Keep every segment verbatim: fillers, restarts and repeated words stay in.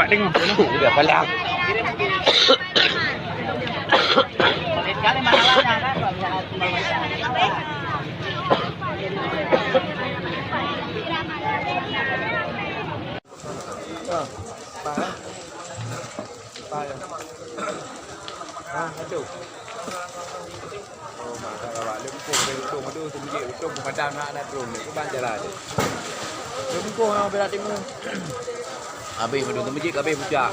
Udah palang. Ah, apa ya? Apa ya? Ah, aduh. Oh, masalah leumpung, leumpung, aduh, seumeujik leumpung, pemadam hana droe ni, kiban jalan. Leumpung yang bela timu. Habis madu seumeujik, habis pucak.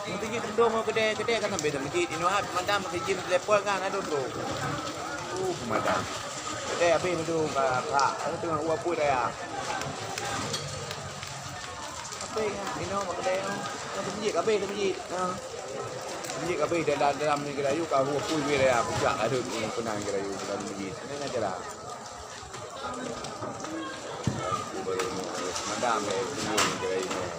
Mungkin jih tundong kedai, kedai kan sampai seumeujik. Inoe pemadam, mungkin jih telepon kan, aduh, bro. Uh, pemadam. Kedai habis madu, ka, ka, aduh, tengah uap pun daya. Apa yang, inoe, kedai, inoe. Seumeujik, habis seumeujik. Ha. Seumeujik habis dalam, dalam ni geulayu ka hue pui wilayah pucak ladot ni peunang geulayu dalam masjid. Ini aja lah. Madam eh, sungguh geulayu.